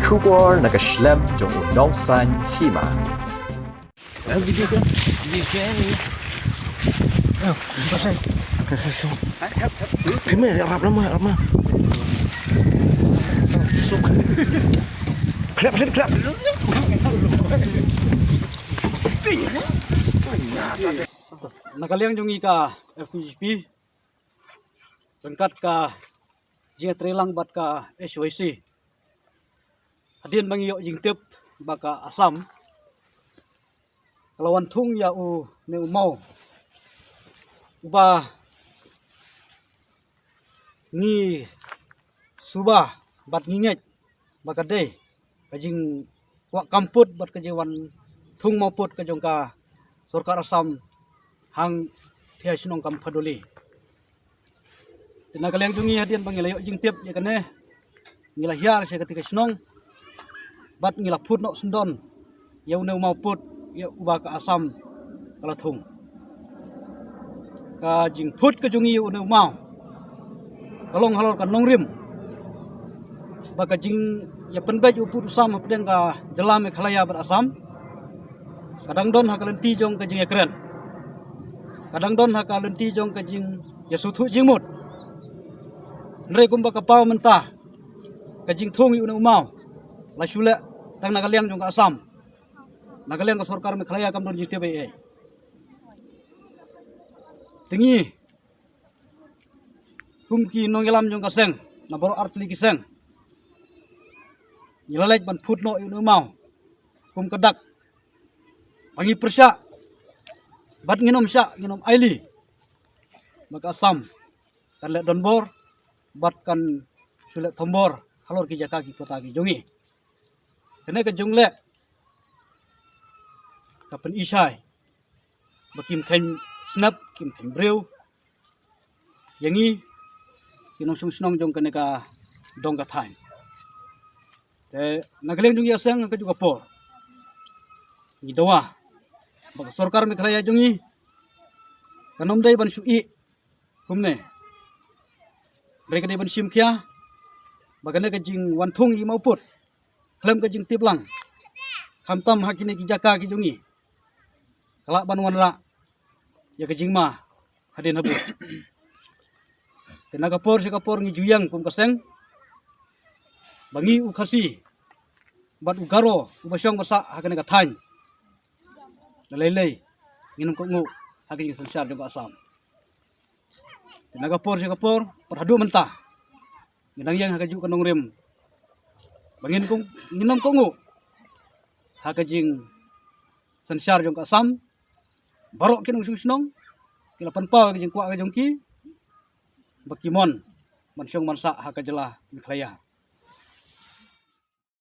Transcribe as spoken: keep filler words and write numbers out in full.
Khubor na ka shlem jong u nongsan hima. Khmer, rap lama, rap lama. Klep, klep, klep. Na ka liang jong ngi ka F K J P, ryngkat ka jingïatreilang bad ka H Y C, hadien ba ngi ïoh jingtip ba ka Assam ka la wan thung ïa une u maw uba ngi suba bad ngi ngeit ba ka dei ka jingkwah kam put bad ka jingwan thung maw put ka jong ka sorkar Assam hangtei ha shnong Kampadoli. Te na ka liang jong ngi, hadien ba ngi la ïoh jingtip ïa kane, ngi la hiar sha katei ka shnong bad ngi la phut noh syndon ïa une u maw put ïa uba ka Assam ka la thung. Ka jingphut ka jong ngi ïa une u maw ka long halor ka nongrim ba ka jingïapynbeit u put u sam hapdeng ka jylla Meghalaya bad Assam ka dang don ha ka lynti jong ka jingïakren, ka dang don ha ka lynti jong ka jingïasngewthuh jingmut. Hynrei kumba ka paw mynta, ka jingthung ïa une u maw la shu leh tang na ka liang jong ka Assam. Na ka liang ka sorkar Meghalaya kam don jingtip ei ei. Te ngi kum ki nongïalam jong ka seng na baroh artylli ki seng, ngi la leit ban phut noh ïa une u maw kum ka dak ba ngi pyrshah bad ngin ym shah, ngin ym ailad ba ka Assam kan leh donbor bad kan shu leh thombor halor ki jaka ki kota ki jong ngi. Kane ka jingleh ka pynishai ba kim kheiñ snep, kim kheiñ briew ïa ngi ki nongshong shnong jong kane ka dong ka thaiñ. Te na ka liang jong ngi ïa seng ha kajuh ka por ngi dawa ba ka sorkar Meghalaya jong ngi kan ym dei ban shu ïeh kumne. Hynrei ka dei ban shim khia ba kane ka jingwan thung ïa u maw put khlem ka jingtip lang, khamtam ha kine ki jaka ki jong ngi, ka lah ban wanrah ïa ka jingma hadien habud. Te na ka por sha ka por ngi ju ïeng kum ka seng ba ngi u Khasi bad u Garo uba shong ba sah ha kane ka thaiñ, lei lei ngin ym kohnguh ha ka jingsynshar jong ka Assam. Te na ka por sha ka por, pat haduh mynta ngi dang ïeng ha kajuh ka nongrim ba ngin kong, ngin ym kohnguh ha ka jingsynshar jong ka Assam. Baroh ki nongshong shnong ki la pynpaw ka jingkwah ka jong ki ba ki mon ban shong ban sah ha ka jylla Meghalaya.